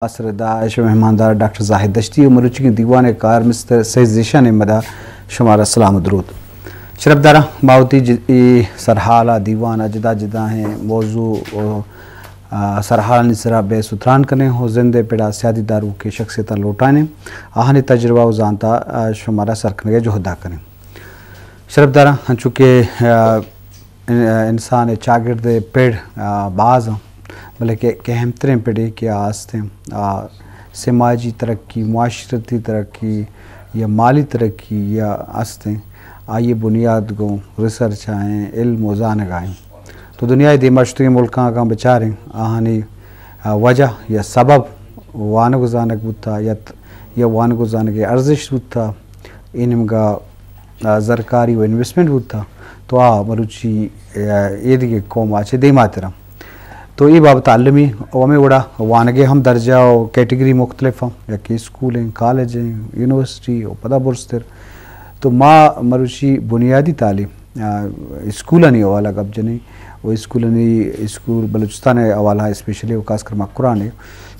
آسر دا اش مہماندار ڈاکٹر زاہد دشتی و مروچی دیوان کار مستر سید زیشان احمد، شمارا سلام و درود۔ شرفداراں، ما وتی ج-، اے سرحال ء دیوان ء جدا جدا ہیں موضوع و، آ، سرحالانی سرا بحث و تران کنیں و زند ء پڑا سیادی داروکیں شخصیتاں لوٹائینیں، آہانی تجربہ و زانتا، آ، شمارا سر کنگ ء جہدا کنیں۔ شرفداراں، انچو کہ، آ، ان-، انسان ء چاگرد ء پڑ، آ، باز انت، بلے کہ، کہ اہمتریں پڑے کہ آ است انت، آ سماجی ترقی، معاشرتی ترقی یا مالی ترقی یا است انت، آئی بنیاد گوں ریسرچ آئیں، علم و زانگ آئیں۔ تو دنیا ء دیما شتگیں ملکاں اگاں بچاریں، آہانی، آ، وجہ یا سبب وانگ و زانگ بوتا یا ت-، یا وانگ و زانگ ء ارزشت بوتا، اے نیمگا، آ، زرکاری و انویسٹمنٹ بوتا، تو آ مروچی، آ، اے دگہ قوم آ چہ دیماتر انت۔ تو اے بابت المی و ہمے وڑا وانگے ہم درجہ و کیٹیگری مختلف انت، یکے اسکول انت، کالج انت، یونیورسٹی و پدا برزتر۔ تو ما مروچی بنیادی تعلیم، آ، اسکولانی حوالہ گپ جنیں و اسکولانی، اسکول بلوچستان ء حوالہ اسپیشلی و خاص کر مکران ء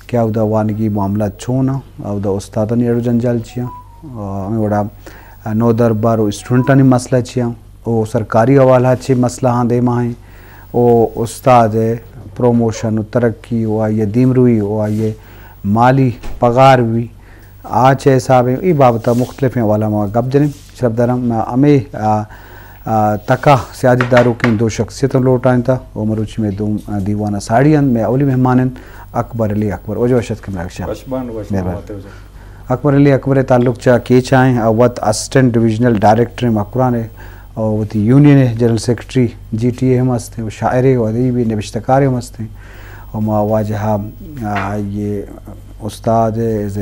کہ اودا وانگی معاملات چون انت، اودا استادانی اڑ و جنجال چی انت، آ، ہمے وڑا نودربر و اسٹوڈنٹانی مسئلہ چی انت و سرکاری حوالہ چی مسئلہ آں دیما ہیں و استاد ء پروموشن و ترقی و آئی ء دیمروی و آئی ء مالی پگار بھی آ چہ حساب ء اے بابت ء مختلفیں حوالہ ما گپ جنیں۔ شرفداراں، ما ہمے، آ، آ، تکا سیادی داروکیں دو شخصیت لوٹائینتا و مروچی میں دو، آ، دیوان ء ساڑی انت۔ میں اولی مہمان انت اکبر علی اکبر۔ وجہ وش اتک مراگش ء۔ وش بان، وش مہربان۔ نامات وجہ۔ اکبر علی اکبر ء تعلق چہ کیچ ء انت، آ وت اسسٹنٹ ڈویژنل ڈائریکٹر مکران ء اور وتی یونین ء جنرل سیکرٹری جی ٹی اے ہم است انت، و شاعرے و ادیبے نبشتہ کارے ہم است انت۔ و ما واجہ ء، آ، آئی استاد ء از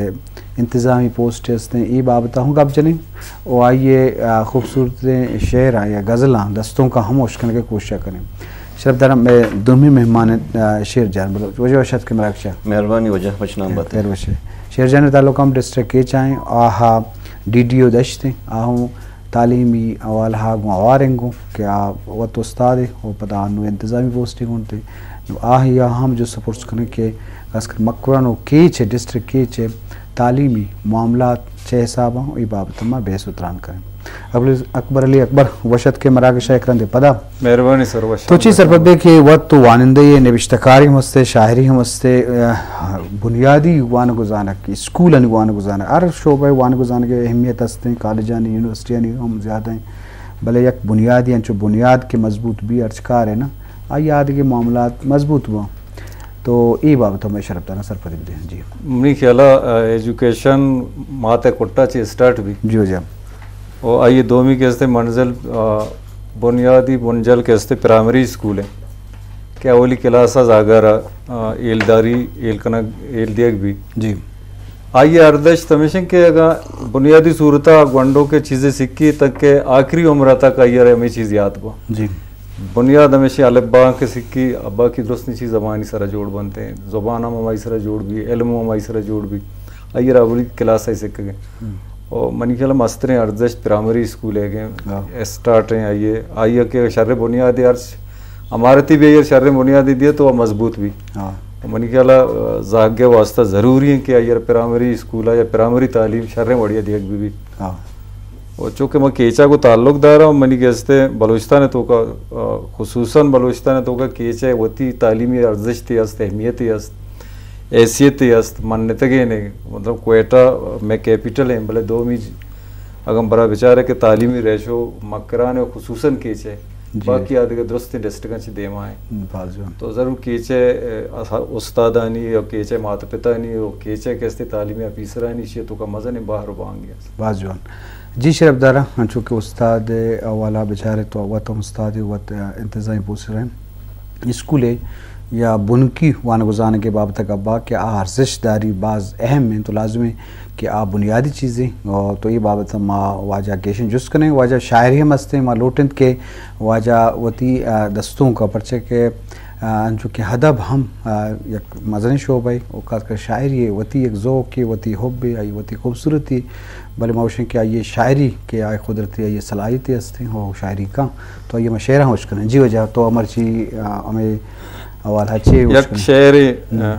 انتظامی پوسٹ است انت، اے بابت ء ہم گپ جنیں و آئی ء، آ، خوبصورتیں شعر آں یا غزل آں دستونک ء ہم اشکنگ ء کوشش کنیں۔ شرفداراں، مئے دومی مہمان انت، آ، شیر جان بلوچ۔ وجہ وش اتک مراگش ء۔ مہربانی وجہ، وش نام بات۔ خیر وش۔ شیر جان ء تعلق ہم ڈسٹرکٹ کیچ ء انت، آہا ڈی ڈی او دشت انت، آ ہم تعلیمی حوالہ ء گوں ہوار انت گوں کہ آ وت استادے و پدا انو انتظامی پوسٹے گون تے۔ نو آہیا ہم جست پرس کنیں کہ خاص کر مکران و کیچ ء، ڈسٹرکٹ کیچ ء تعلیمی معاملات چہ حساب ء اے بابت ء ما بحث و تران کنیں۔ اکبر، اکبر علی اکبر، وش اتک مراگش ء یک رندے پدا۔ مہربانی سر، وش تو چی سرپد بے کہ وت تو وانندہ ئے، نبشتہ کاری ہم ہستے، شاعری ہم ہستے، آ، بنیادی وانگ و زانگ، اسکولانی وانگ و زانگ، ہر شعبہ ء وانگ و زانگ ء اہمیت ہستیں، کالجانی، یونیورسٹیانی ہم زیادہ ہیں، بلے یک بنیادی انچو بنیاد کہ مضبوط بی ہرچ کار ہے نا، آئی آدگہ معاملات مضبوط باں۔ تو اے بابت ہم شرفداراں سرپدی بدے۔ جی۔ منی خیال ء، آ، ایجوکیشن مات ء کٹا چہ اسٹارٹ بی۔ جی جی۔ و آئی دومی کہ استے منزل، آ، بنیادی بنجل کہ استے پرائمری اسکول ہے کہ اولی کلاس ء زاگر ء، آ، ایلداری، ایل کنگ، ایل دیگ بی۔ جی۔ آئی ء ارزشت ہمیش انت کہ اگاں بنیادی صورت ء گونڈو کہ چیزے سکی تک کہ آخری عمر ء تک آئی ء را ہمے چیز یات با۔ جی۔ بنیاد ہمیش الف با کہ سکی، ابا کی درستیں چیز ہمانی سرا جوڑ بنت ہیں، زبان ہم ہمائی سرا جوڑ بی، علم ہم ہمائی سرا جوڑ بی۔ آئی ء را اولی کلاس ء سکگ ء۔ ہم۔ و منی خیال ء مستریں ارزشت پرائمری اسکول ء گیں ہاں۔ اسٹارٹ ہیں آئی ء، آئی ء کہ شر بنیاد ارش امارتی بی، اگر شریں بنیادے دیئے تو آ مضبوط بی۔ ہاں۔ و منی خیال ء زاگ ء واسطہ ضروری انت کہ اگر پرائمری اسکول ء یا پرائمری تعلیم شریں وڑی ء دیگ بہ بیت۔ ہاں۔ و چونکہ من کیچ ء گوں تعلق داراں، منی گیستے بلوچستان ء توکا، آ، خصوصاً بلوچستان ء توکا کیچ ء وتی تعلیمی ارزشتے است، اہمیتے است، حیثیتے است، منتگینے، مطلب کوئٹہ مئے کیپٹل ہیں، بلے دومی ج-، اگاں برا بچارے کہ تعلیمی ریشو مکران ء خصوصاً کیچ ء جی۔ باقی آ دگہ درستیں ڈسٹرکٹاں چہ دیما ہیں۔ باز جوان۔ تو ضرور کیچ ء، ا، استادانی و کیچ ء مات پتانی و کیچ ء کہ استے تعلیمی آفیسرانی ایشی ء توکا مزنیں بہر و بانگے است۔ باز جوان۔ جی شرفداراں، انچو کہ استاد ء حوالہ بچارے تو وت ہم استاد ء وت، ا، انتظامی پوسٹر ہیں۔ اسکول ء یا بنکی وانگ و زانگ ء بابت ء گپ با کہ آ ارزشت داری باز اہم انت و لازم انت کہ آ بنیادی چیزے، و تو اے بابت ء ما واجہ گیشن جست کنیں۔ واجہ شاعری ہم ہستیں، ما لوٹنت کہ واجہ وتی، آ، دستونک ء، پرچہ کہ، آ، انچو کہ ادب ہم، آ، یک مزنیں شعبہ ء و خاص کر شاعری ء وتی یک ذوق ء، وتی حب ء، آئی وتی خوبصورتی، بلے ما گوشیں کہ آئی شاعری کہ آئی قدرتی آئی صلاحیتی ہستیں و شاعری کن تو آئی ما شعر ہم اشکنیں۔ جی واجہ تو مرچی، آ، ہمیں حوالہ چے یک اشکنیں؟ شعرے، ہم۔ آ،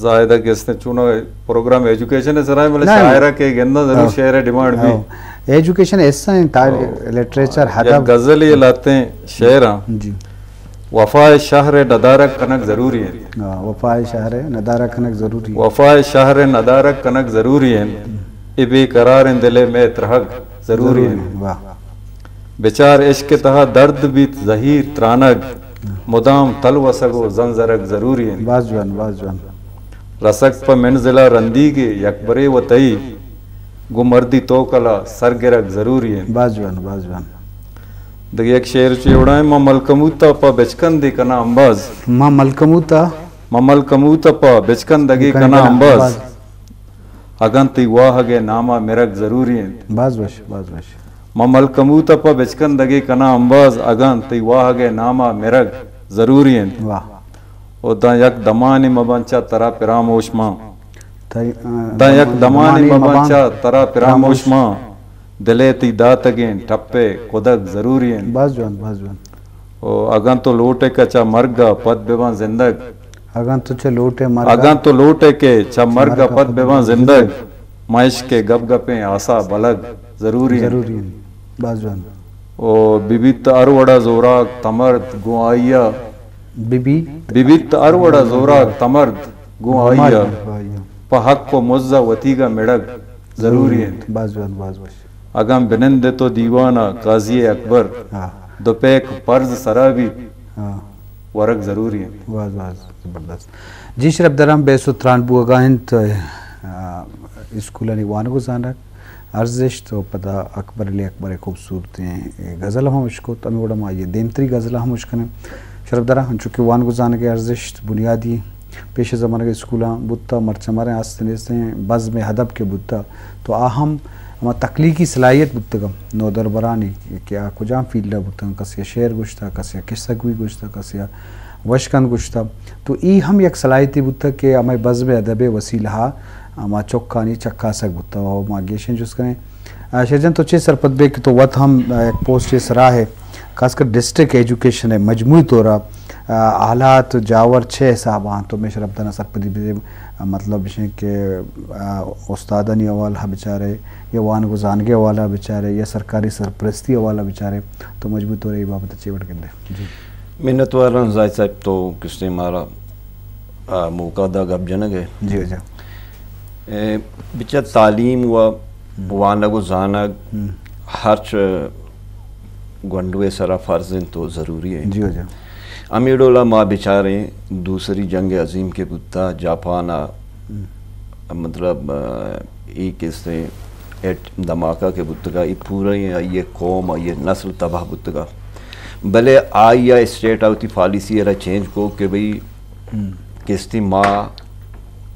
زاہد ءَ کہ است چونو پروگرام ایجوکیشن ءِ سرا ایں، بلے نہ، شاعر ءَ کہ گنداں ضرور ہاں۔ شعر ءِ ڈیمانڈ بی۔ ہاں۔ ایجوکیشن حصہ ایں، تار-، ہاں۔ لٹریچر، یک ادب۔ غزلے لہتیں شعر آں۔ جی۔ وفا ءِ شہر ءِ ندارگ کنگ ضروری انت۔ ہاں، وفا ءِ شہر ءِ ندارگ کنگ ضروری انت۔ وفا ءِ شہر ءِ ندارگ کنگ ضروری انت۔ اے بے قراریں دل ءِ مئے ترہگ ضروری انت۔ واہ۔ بچار عشق ءِ تہا درد بیت زہیر ترانگ، مدام تلوسگ و زنزرگ ضروری انت۔ باز جوان، باز جوان۔ رسگ پہ منزل ءَ رندیگے یکبرے و تئی، گوں مردی توکل ءَ سرگرگ ضروری انت۔ باز جوان، باز جوان۔ دگہ یک شعر چے وڑا ایں، ما ملکموت ءَ پہ بچکندے کناں امباز۔ ما ملکموت ءَ ما ملکموت ءَ پہ بچکندگے کناں کناں امباز۔ امباز۔ اگاں تئی واہگ ءِ نام ءَ مرگ ضروری انت۔ باز وش، باز وش۔ ما ملکموت ءَ پہ بچکندگے کناں امباز، اگاں تئی واہگ ءِ نام ءَ مرگ ضروری انت۔ واہ۔ و داں یک دمانے مباں چہ ترا پراموش ماں۔ تئی، آ، داں یک دمانے دمانے مباں مباں چہ ترا پراموش پراموش۔ ماں۔ دل ءِ تئی داتگیں ٹپ ءِ کدگ ضروری انت۔ باز جوان، باز جوان۔ و اگاں تو لوٹ ئے کہ چہ مرگ ءَ پد بباں زندگ۔ اگاں تو چہ لوٹ ئے مرگ ءَ اگاں تو لوٹ ئے کہ چہ مرگ ءَ پد بباں زندگ، ما عشق ءِ گپ گپیں آسا بلگ ضروری انت۔ ضروری انت۔ باز جوان۔ و ببیت ہر وڑا زوراک تمرد گوں آئی ءَ۔ ببیت۔ ببیت ہر وڑا زوراک تمرد گوں آئی ءَ۔ گوں آئی ءَ۔ پہ حق و مز ءَ وتیگ ءَ مڑگ ضروری انت۔ باز جوان، باز وش۔ اگاں بنندے تو دیوان ءَ قاضی اکبر، ہاں۔ دو پیک فرض سرا بیت، ہاں۔ ورگ ضروری انت۔ واز، واز، زبردست۔ جی شرپ درم بیس و تران بوگا انت، آ، اسکولانی وانگ و زانگ، ارزشت و پدا اکبر علی اکبر ءِ خوبصورتیں غزل ہم اشکت، ہمیں وڑا ما یہ دیمتری غزل ہم اشکنیں۔ شرپ درم، انچو کہ وانگ و زانگ ءِ ارزشت بنیادی پیش زمانگ اسکولاں بوتا، مرچاں مارے است نیستیں بزم ادب کہ بوتا، تو آ ہم ہما تخلیقی صلاحیت بوتگاں نودربرانی کہ آ کجام فیلڈ ءَ بوتگاں، کسے ءَ شعر گوشتا، کسے ءَ قصہ گوئی گوشتا، کسے ءَ وشکند گوشتا۔ تو ای ہم یک صلاحیتے بوتگ کہ ہمے بزم ادب ءِ وسیلہ ءَ ہما چکانی چکاسگ بوتگ۔ و ما گیشیں جست کنیں۔ آ، شیر جان، تو چے سرپد بے کہ تو وت ہم، آ، یک پوسٹ ءِ سرا ئے، خاص کر ڈسٹرکٹ ایجوکیشن ءِ مجموعی طور ءَ، آ، حالات جاور چے حساب ءَ انت؟ تو مئے شرپ دانا سرپدی بدے، آ، مطلب اش انت کہ، آ، استادانی حوالہ ءَ بچارے، یا وانگ و زانگ ءِ حوالہ ءَ بچارے، یا سرکاری سرپرستی حوالہ ءَ بچارے، تو مجموعی طور ءَ اے بابت ءَ چے وڑ گندے؟ جی۔ منتواراں زاہد صاحب، تو کسے مارا، آ، موقع دا گپ جنگ ءِ۔ جی، جی۔ اے، بچار تعلیم و ہم۔ وانگ و زانگ ہم۔ ہرچ گونڈوے سرا فرض انت و ضروری انت۔ جی، جی۔ ہمے ڈولا ما بچاریں دوسری جنگ عظیم کہ بوتا جاپان ءَ، ہم۔ مطلب، آ، ای کسے ایٹ دھماکہ کہ بوتگا، ای پورا آئی قوم، آئی نسل تباہ بوتگا۔ بلے آئی ءَ اسٹیٹ ءَ وتی پالیسی ءَ را چینج کو کہ بھئی ہم۔ کستی ما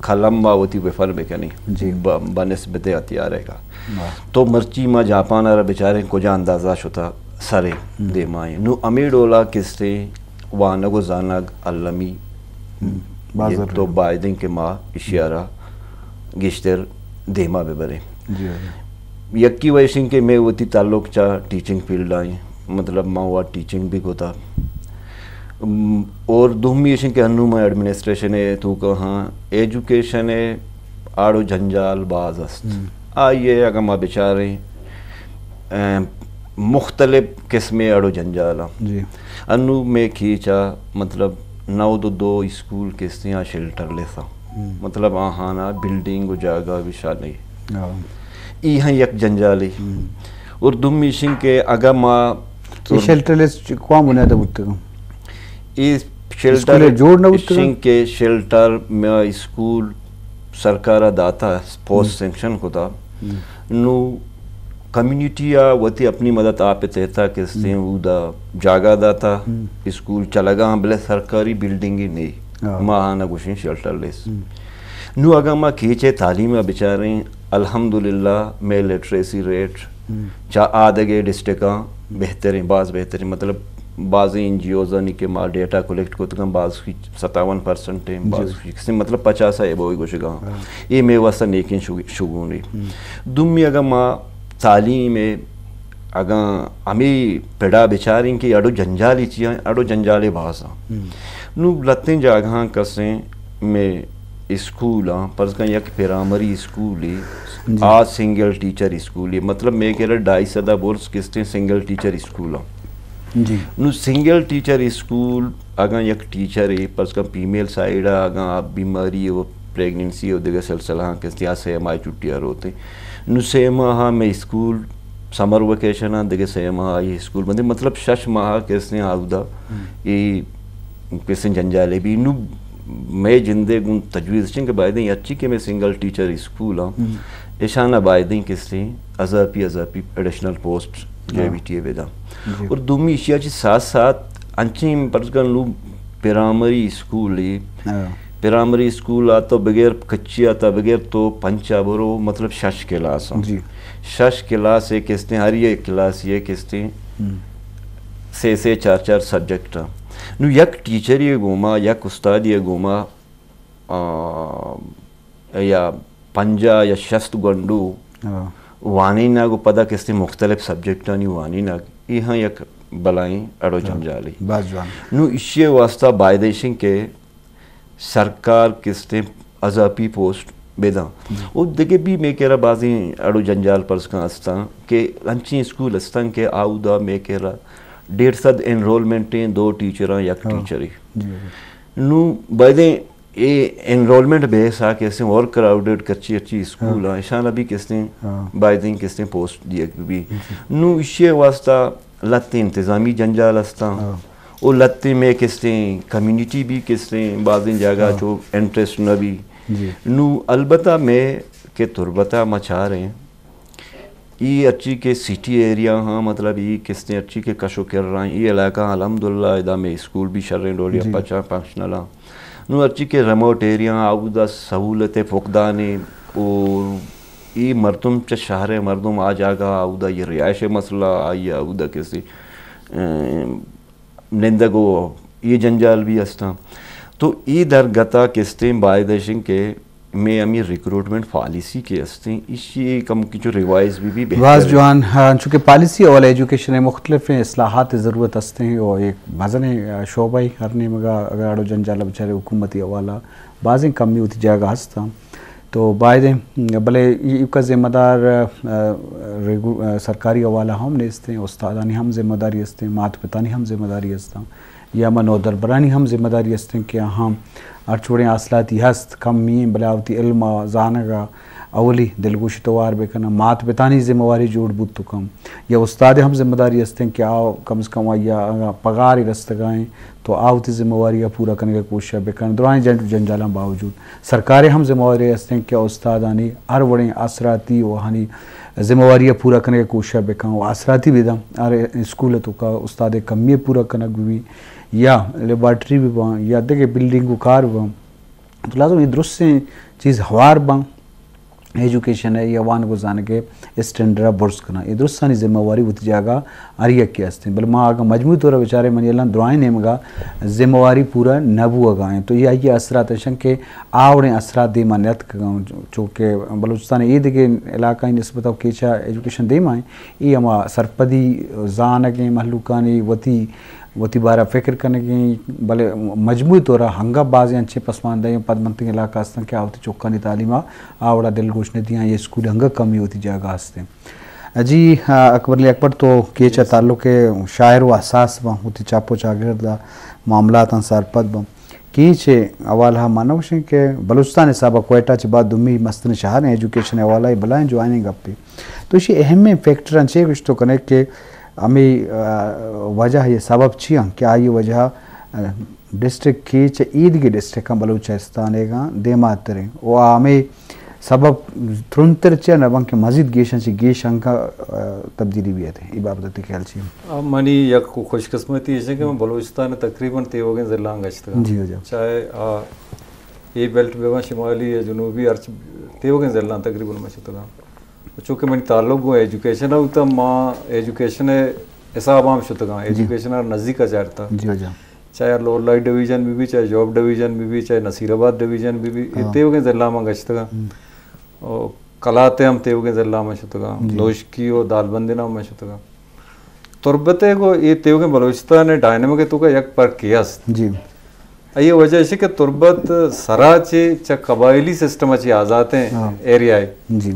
قلم ءَ وتی وفر بکنیں جی۔ ب-، بنسبت ہتھیار ءَ کا۔ واہ۔ تو مرچی ما جاپان ءَ را بچاریں کجا اندازہ شتا سرے ہم۔ دیما ایں۔ نو ہمے ڈولا کستی وانگ و زانگ المی ہم۔ باز یہ ضروری تو ہے۔ بایدیں کہ ما اشی ءَ را گیشتر دیما ببریں۔ جی، جی۔ یکی و ایشیں کہ مئے وتی تعلق چا ٹیچنگ فیلڈ ءَ ایں، مطلب ما وا ٹیچنگ بھی کتا۔ ام، اور دومی ایشیں کہ انو ما ایڈمنسٹریشن ءِ توکا ہاں، ایجوکیشن ءِ آڑ و جنجال باز است۔ ہم۔ آئی ءَ اگاں ما بچاریں، ام، مختلف قسمیں اڑ و جنجالاں۔ جی۔ انو مئے کیچا مطلب نود و دو اسکول کسے آں شیلٹر لیس آں۔ ہم۔ مطلب آہانا بلڈنگ و جاگہ بھی شاہ نہیں۔ ہاں۔ ای ہاں یک جنجالے۔ ہم۔ اور دومی ایشیں کہ اگاں ما اے شیلٹر لیس چ-، کوام بنیاد ءَ بوتگاں؟ اے شیلٹر اسکول جوڑ نہ بوتگاں؟ ایشیں کہ شیلٹر ما اسکول سرکار ءَ داتا، پوسٹ ہم۔ سینکشن کتا۔ ہم۔ نو کمیونٹی ءَ وتی اپنی مدد آپ ءِ تحت ءَ کسے ہم۔ اودا جاگہ داتا، ہم۔ اسکول چلگا، بلے سرکاری بلڈنگ ہی نہیں۔ ہاں۔ ما آہانا گوشیں شیلٹر لیس۔ ہم۔ نو اگاں ما کیچ ءِ تعلیم ءَ بچاریں، الحمدللہ مئے لٹریسی ریٹ ہم۔ چا آدگہ ڈسٹرکٹاں بہتریں، باز بہتریں، مطلب بازیں این جی اوزانی کہ ما ڈیٹا کلیکٹ کتگاں، باز ستاون پرسنٹ ایں، جی۔ باز کسے مطلب پچاس ءَ ابووی گوشگاں۔ ہاں۔ اے مئے واسطہ نیکیں شگ-، شگونے۔ ہم۔ دومی اگاں ما تعلیم ءِ اگاں ہمے پڑا بچاریں کہ اڑو جنجالی چی ایں، اڑو جنجالے باز ایں۔ ہم۔ نو لتیں جاگہاں کسے مئے اسکول آں، فرض کن یک پرائمری اسکولے، جی۔ آ سنگل ٹیچر اسکولے، مطلب مئے کرا ڈھائی سد ءَ برز کستیں سنگل ٹیچر اسکول آں۔ جی۔ نوں سنگل ٹیچر اسکول اگاں یک ٹیچرے، فرض کن فیمیل سائیڈ ءَ اگاں آ بیماری و پریگننسی و دگہ سلسلہ آں کستیں آ سہ ماہ چھٹی ءَ روت ایں۔ نوں سہ ماہ ءَ مئے اسکول سمر ویکیشن آں، دگہ سہ ماہ آئی اسکول بندیں، مطلب شش ماہ کستیں آ اودا اے کستیں جنجالے بی۔ نوں مئے جندے گوں تجویز اش انت کہ بایدیں ہرچی کہ مئے سنگل ٹیچر اسکول آں، اشانا بایدیں کستیں اضافی، اضافی ایڈیشنل پوسٹ جے وی ٹی اے بداں۔ جی۔ اور دومی ایشی ءَ چہ ساتھ ساتھ انچیں پرچکن نوں پرائمری اسکولے، پرائمری اسکول ءَ تو بغیر کچی ءَ تا بغیر تو پنچ ءَ برو، مطلب شش کلاس آں۔ جی۔ شش کلاس ءَ کستیں، ہر یک کلاس ءَ کستیں سے سے چار چار سبجیکٹ آں۔ نوں یک ٹیچرے گوما، یک استادے گوما، آ، یا پنجاہ یا شست گونڈو وانینگ و پدا کستیں مختلف سبجیکٹانی وانینگ، اے ہاں یک بلائیں اڑ و جنجالے۔ باز جوان۔ نوں ایشی واسطہ بایدیں کہ سرکار کستیں اضافی پوسٹ بداں۔ و دگہ بھی مئے کرا بازیں اڑ و جنجال پرچکن استاں کہ انچیں اسکول استاں کہ آ اودا مئے کرا ڈیڑھ سد انرولمنٹ ایں، دو ٹیچراں یک ٹیچرے۔ جی، جی۔ نوں بایدیں اے انرولمنٹ بیس ءَ کستیں اوور کراؤڈڈ کچی اچی اسکول آں، اشانا بھی کستیں بایدیں کستیں پوسٹ دیگ بی۔ نوں ایشی واسطہ لہتیں انتظامی جنجال استاں۔ او لہتیں مئے کستیں کمیونٹی بھی کستیں بازیں جاگہ چو انٹرسٹ نہ بی۔ جی۔ نوں البتہ مئے کہ تربت ءَ ما چاریں، ای ہرچی کہ سٹی ایریا ہاں، مطلب ای کستیں ہرچی کہ کش و کر رہا ہیں، ای علاقہ الحمدللہ ادا مئے اسکول بھی شریں ڈولیا پچا فنکشنل ہاں۔ نوں ہرچی کہ ریموٹ ایریا ہاں، اودا سہولت فقدان ہیں، اور ای مردم چہ شہر مردم آ جاگہ اودا یہ رہائش مسئلہ آئی اودا کسی، ام، نندگ و یہ جنجال بھی استاں۔ تو ای درگتا کستیں بایدشیں کہ مئے ہمے ریکروٹمنٹ پالیسی کہ استیں، ایشی کم کچو ریوائز بھی، بھی بہتر باز ہے۔ جوان، ہاں، چونکہ پالیسی حوالہ ایجوکیشن ءَ مختلف اصلاحات ضرورت استیں و ایک مزنیں شعبہ ہر نیمگا اگر اڑو جنجال بچارے حکومتی حوالہ بازیں کمی ہوتی جاگہ ہستاں۔ تو بایدیں، بلے ایوکا ذمہ دار، آ، ریگو-، آ، سرکاری حوالہ ہم نیستیں، استادانی ہم ذمہ داری استیں، مات پتانی ہم ذمہ داری استاں۔ یا ما نودربرانی ہم ذمہ داری استیں کہ آہاں ہرچ وڑیں آسراتی ہست، کمی ایں، بلے آ وتی علم ءَ زانگ ءَ اولی دلگوش توار بہ کناں، مات پتانی ذمہ واری جوڑ بوت کنت۔ یا استاد ءِ ہم ذمہ داری استیں کہ آ کم از کم آئی ءَ اگاں پگارے رستگائیں تو آ وتی ذمہ واری ءَ پورا کنگ ءِ کوشش ءَ بہ کنت۔ درائیں جنج و جنجالاں باوجود سرکار ءِ ہم ذمہ واری استیں کہ استادانی ہر وڑیں آسراتی و آہانی ذمہ واری ءَ پورا کنگ ءِ کوشش ءَ بہ کنت و آسراتی بہ دنت۔ ہر اسکول ءِ توکا استاد ءِ کمی ءِ پورا کنگ بہ بیت۔ یا لیبارٹری بہ باں یا دگہ بلڈنگ و کار بہ باں، تو لازم اے درستیں چیز ہوار باں، ایجوکیشن ءِ یا وانگ و زانگ ءِ اسٹینڈرڈ ءَ برز کناں۔ اے درستانی ذمہ واری وتی جاگہ ہر یکے استیں، بلے ما اگاں مجموعی طور ءَ بچاریں منی الان درائیں نیمگا ذمہ واری پورا نہ بوگا ایں، تو اے آئی ءِ اثرات اش انت کہ آ وڑیں اثرات دیما نیتکگاں، چونکہ بلوچستان ءِ اے دگہ علاقہ ءِ نسبت ءَ کیچا ایجوکیشن دیما ایں، اے ہما سرپدی زانگیں مہلوکانی وتی وتی بارہ فکر کنگیں، بلے مجموعی طور ءَ ہنگا بازیں انچیں پسماندہ ایں پدمنتگیں علاقہ ہستاں کہ آ وتی چکانی تعلیم ءَ آ وڑا دلگوش نہ دیاں، اے اسکول ہنگا کمی وتی جاگہ ہستیں۔ جی، آ، اکبر علی اکبر تو کیچ ءَ تعلق ءَ شاعر و حساس باں، وتی چپ و چاگرد ءِ معاملاتاں سرپد باں۔ کیچ ءِ حوالہ ءَ ما نہ گوشیں کہ بلوچستان ءِ حساب ءَ کوئٹہ چہ بعد دومی مستریں شہر ایں ایجوکیشن ءِ حوالہ ءَ، بلاہیں جوانیں گپے۔ تو ایشی اہمیں فیکٹراں چے گوشت تو کنے کہ ہمے، آ، وجہ یا سبب چی انت کہ آئی وجہ، آ، ڈسٹرکٹ کیچ ءَ ایدگہ ڈسٹرکٹاں بلوچستان ءَ گاں دیماتریں و آ ہمے سبب ترندتر چیا نہ بنت کہ مزید گیشاں چہ گیش ہنکا، آ، تبدیلی بیت؟ اے بابت ءَ تئی خیال چی انت؟ آ، منی یک خوش قسمتی ایش انت کہ من بلوچستان ءِ تقریباً تیوگیں ضلعاں گشتگ آں۔ جی، جی۔ چاہے آ اے بیلٹ بہ باں، شمالی یا جنوبی، ہرچ تیوگیں ضلعاں تقریباً من شتگ آں۔ چونکہ منی تعلق گوں ایجوکیشن ءَ بوتگ، ما ایجوکیشن ءِ حساب ءَ ہم شتگ آں، جی۔ ایجوکیشن ءَ نزیک ءَ چارتگ۔ جی، جی۔ چاہے لوئر لائٹ ڈویژن بہ بی، چاہے ژوب ڈویژن بہ بی، چاہے نصیر آباد ڈویژن بہ بی، اے ہاں۔ تیوگیں ضلعاں من گشتگ آں۔ ہم۔ او قلات ءَ ہم تیوگیں ضلعاں من شتگ آں، جی۔ نوشکی و دالبندین ءَ ہم من شتگ آں۔ تربت ءَ گوں اے تیوگیں بلوچستان ءِ ڈائنامک ءِ توکا یک پرکے است۔ جی۔ اے وجہ اش کہ تربت سرا چہ چہ قبائلی سسٹم چہ آزاتیں ہاں۔ ایریا ہے۔ جی۔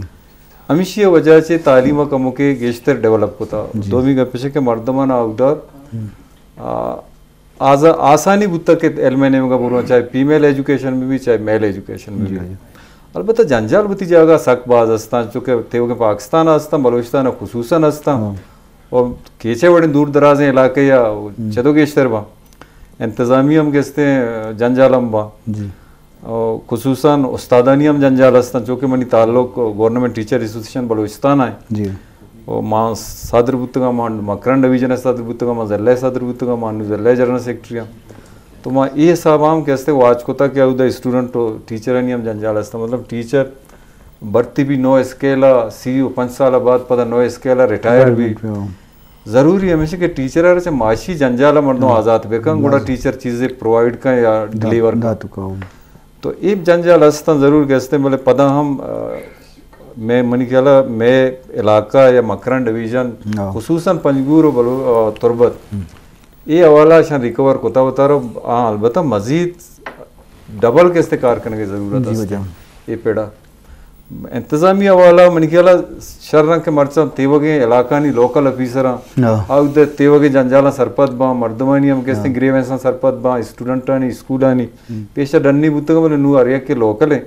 ہمیشی وجہ چہ تعلیم کموکے گیشتر ڈیولپ کتا۔ جی۔ دومی گپ اش کہ مردمان آؤٹ ڈور، ہم۔ آ، آزا-، آسانی بوتا کہ علم نیمگا برو، چاہے فیمیل ایجوکیشن میں بھی، چاہے میل ایجوکیشن میں جی، بھی۔ جی۔ البتہ جنجال بوتی جاگہ سک باز ہستاں، چونکہ تیوگیں پاکستان ہستاں، بلوچستان خصوصاً ہستاں۔ ہاں۔ اور کیچے وڑیں دور درازیں علاقے یا ہم۔ چدو گیشتر با انتظامی ہم گستے جنجال ہم با۔ جی۔ اور خصوصاً استادانی ہم جنجال ہستاں، چونکہ منی تعلق گورنمنٹ ٹیچر ایسوسیشن بلوچستان ہے۔ جی۔ اور ما صدر بوتگاں، ما مکران ڈویژن صدر بوتگاں، ما ضلع صدر بوتگاں، ما نو ضلع جنرل سیکرٹری ہاں۔ تو ما اے حساب ہم کہ استے واچ کتا کہ اودا اسٹوڈنٹ و ٹیچرانی ہم جنجال ہستاں، مطلب ٹیچر بھرتی بھی نو اسکیل ء، سی و پنچ سال بعد پدا نو اسکیل ء ریٹائر بھی۔ ریٹائرمنٹ پہ، ہاں۔ ضروری ہمیش کہ ٹیچر ء چہ معاشی جنجال ء مردم ہاں۔ آزات بکن، گڑا لازم۔ ٹیچر چیزے پرووائیڈ کن یا دا-، ڈیلیور کن۔ داتو کا، ہاں۔ تو اے جنجال ہستاں ضرور کہ ہستیں، بلے پدا ہم، آ، میں منی خیال ء میں علاقہ یا مکران ڈویژن، ہاں۔ خصوصاً پنجگور و بلو-، آ، تربت، ہم۔ اے حوالہ اشاں ریکور کتا وتارا، آ، البتہ مزید ڈبل کہ استے کار کنگے ضرورت جی است۔ وجہ۔ اے پیڑا انتظامی حوالہ منی خیال ء شر انت کہ مرچاں تیوگیں علاقانی لوکل آفیسراں ہاں۔ آ اود ء تیوگیں جنجالاں سرپد باں، مردمانی ہم کہ استیں ہاں۔ گریونساں سرپد باں، اسٹوڈنٹانی، اسکولانی ہم۔ پیشہ ڈنی بوتگ، بلے نوں ہر یک کہ لوکل ہیں۔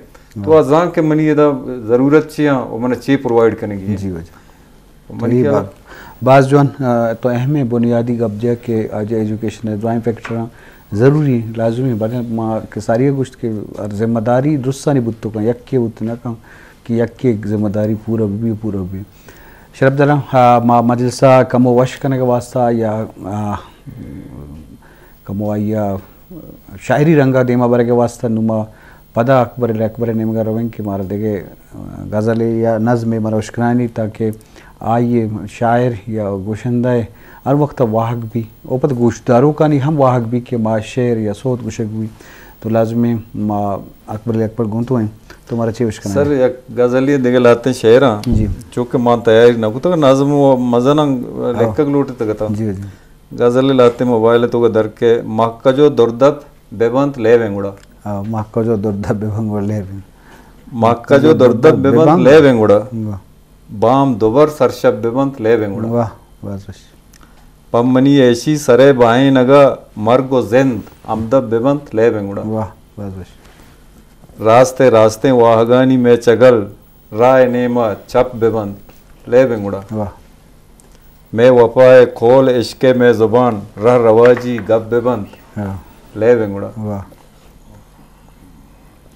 تو ہاں۔ آ زان کہ منی ادا ضرورت چی ہاں و من چی پرووائیڈ کنگی ہے۔ جی وجہ۔ تو منی اے خیال با-، باز جوان، آ، تو اہم بنیادی گپ جا کہ آ جا ایجوکیشن ء درائیں فیکٹراں ضروری ہیں، لازمی ہیں، بلے ما کہ ساری گوشت کہ ذمہ داری درستانی بوت کن، یکے بوت نہ کن کہ یکے ذمہ داری پورا بی، پورا بی۔ شرف دارم، آ، ما مجلسا کمو وش کنگ واسطہ یا، آ، کمو آئی ء شاعری رنگ ء دیما برگ ء واسطہ نوں ما پدا اکبر اکبر ء نیمگ ء رویں کہ مارا دگہ غزلے یا نظمے مارا اشکنائینی تاکہ آئی ء شاعر یا گوشندہ ء ہر وقت ء واہگ بی، او پد گوشداروکانی ہم واہگ بی کہ ما شعر یا سوت گوشگ بی۔ تو لازمی ما اکبر اکبر گوں تو ہیں، تو مارا چے اشکنائینی؟ سر، یک غزلی دگہ لہتیں شعراں، جی۔ چونکہ ما تیاری نہ کتگ، نظم و مزناں ہاں۔ لکھگ لوٹتگ اتاں۔ جی، جی۔ غزل لہتے موبائل تو در کے، مہکجو دردپ ببنت لیبیں گڑا۔ آ، مہکجو دردپ ببنت گڑا لیبیں۔ مہکجو دردپ ببنت لیبیں گڑا۔ واہ۔ بام دوبر سرشپ ببنت لیبیں گڑا۔ واہ، باز وش۔ پہ منی ایشی سرے بائینگا مرگ و زند ہمدپ ببنت لیبیں گڑا۔ واہ، باز وش۔ راست راستیں واہگانی مئے چگل راہ ء نیم ء چپ بہ بنت، لیب انگڑا۔ واہ۔ مئے وپا ء کھول عشق ء مئے زبان رہ رواجی گپ بہ بنت، ہاں۔ لیب انگڑا۔ واہ۔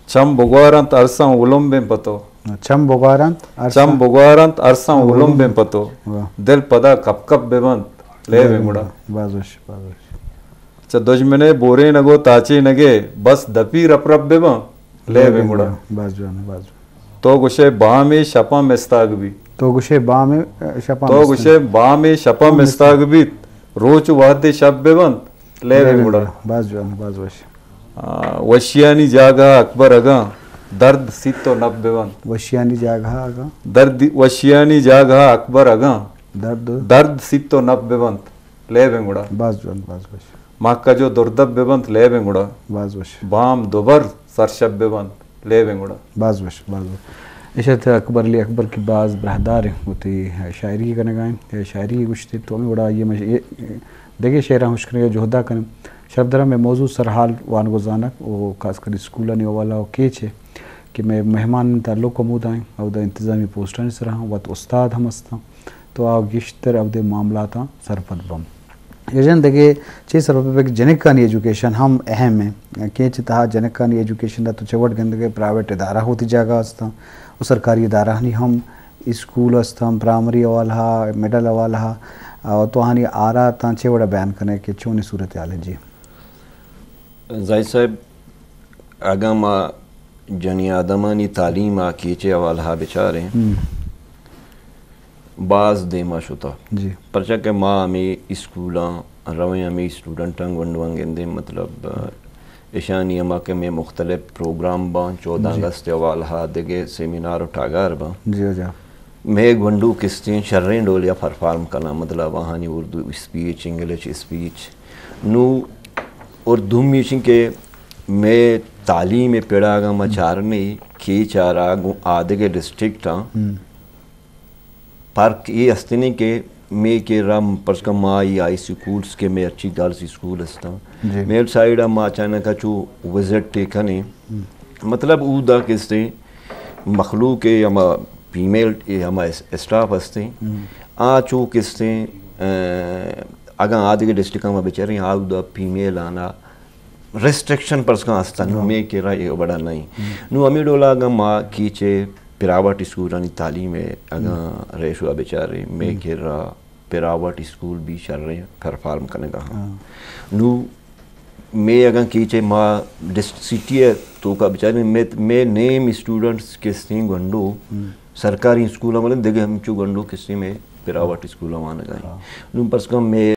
چم بگوار انت ارساں اولمبیں پہ تو۔ چم بگوار انت ارساں۔ چم بگوار انت ارساں اولمبیں پہ تو۔ واہ۔ دل پدا کپ کپ بہ بنت، لیب انگڑا۔ باز وش، باز وش۔ چہ دژمن ء بورینگ و تاچینگ ء بس دپی رپ رپ بہ باں، لیب انگڑا۔ باز جوان، باز جوان۔ تو گوشئے بام ء شپاں مستاگ بیت۔ تو گوشئے بام ء شپاں تو مستاگ گوشئے بام ء شپاں مستاگ بیت، روچ و وہد ء شپ بہ بنت، لیب انگڑا۔ باز جوان، باز وش۔ آ، وشیانی جاگہ اکبر اگاں درد سیت و نپ بہ بنت۔ وشیانی جاگہ اگاں۔ درد، وشیانی جاگہ اکبر اگاں درد۔ درد سیت و نپ بہ بنت، لیب انگڑا۔ باز جوان، باز وش۔ ماہ کج و دردپ بہ بنت، لیب انگڑا۔ باز وش۔ بام دوبر سرشپ بہ بنت، لیب انگڑا۔ باز وش، باز وش۔ اشت اکبر علی اکبر کہ باز براہدار انت، وتی شاعری کنگا انت، شاعری گوشت انت، تو ہمے وڑا آئی ء مش-، اے دگہ شعراں ہشکنگ ء جہدا کنیں۔ شرف دارم مئے موضوع سرحال وانگ و زانگ و خاص کر اسکولانی حوالہ و کیچ ء کہ مئے مہمان تعلق ہمودا انت، اودا انتظامی پوسٹانی سرا ہم وت استاد ہم استاں۔ تو آ گیشتر اودے معاملاتاں سرپد بم۔ ایشاں دگہ چے سرپد بہ کہ جنکانی ایجوکیشن ہم اہم ہے۔ کیچ تہا جنکانی ایجوکیشن ء تو چہ وڑ گندگے پرائیویٹ ادارہ ہوتی جاگہ ہستاں و سرکاری ادارہانی ہم اسکول ہستاں، پرائمری حوالہ، مڈل حوالہ، آ، تو آہانی آرا تاں چے وڑا بیان کنے کہ چونی صورتحال ہے؟ جی۔ زاہد صاحب، اگاں ما جنی آدمانی تعلیم ء کیچ ء حوالہ ء بچاریں، ہم۔ باز دیما شتہ۔ جی۔ پرچا کہ ما ہمے اسکولاں رویں، ہمے اسٹوڈنٹاں گونڈواں گندیں، مطلب، اشانی ہما کہ مئے مختلف پروگرام باں، چودہ جی۔ اگست ء حوالہ ء دگہ سیمینار و ٹاگار باں۔ جی، جی۔ مئے گونڈو کستیں شریں ڈولیا پرفارم کناں، مطلب، آہانی اردو اسپیچ، انگلش اسپیچ، نوں اور دومی چین کہ مئے تعلیم ءِ پڑا اگاں ما چارنے کیچ ءَ را گوں آدگہ ڈسٹرکٹاں، پرک اے استیں کہ مئے کرا پرچکہ ما ای ہائی سکولز کہ مئے ہرچی گرلز سکول استاں، مئے سائیڈ ءَ ما اچانک ءَ چو وزٹ ءَ کنیں، مطلب اودا کسے مخلوق ءِ ہما فیمیل ءِ ہما اس-، اسٹاف استیں، آ چو کسے، اگاں آدگہ ڈسٹرکٹاں ما بچاریں، آ اودا فیمیل آنا ریسٹرکشن پرسکاں ہستن، نوں مئے کرا اے وڑا نہ ایں۔ نوں ہمے ڈولا اگاں ما کیچ ءِ پرائیویٹ اسکولانی تعلیم ءِ اگاں ریشو ءَ بچاریں، مئے کرا پرائیویٹ اسکول بھی شریں پرفارم کنگا ہاں۔ نوں مئے اگاں کیچ ءِ ما ڈسٹ-، سٹی ءِ توکا بچاریں، مئے، مئے نیم اسٹوڈنٹس کسیں گونڈو سرکاری اسکول ءَ ولیں، دگہ ہمچو گونڈو کسیں مئے پرائیویٹ اسکول ءَ وانگا ایں۔ نوں پرسکاں مئے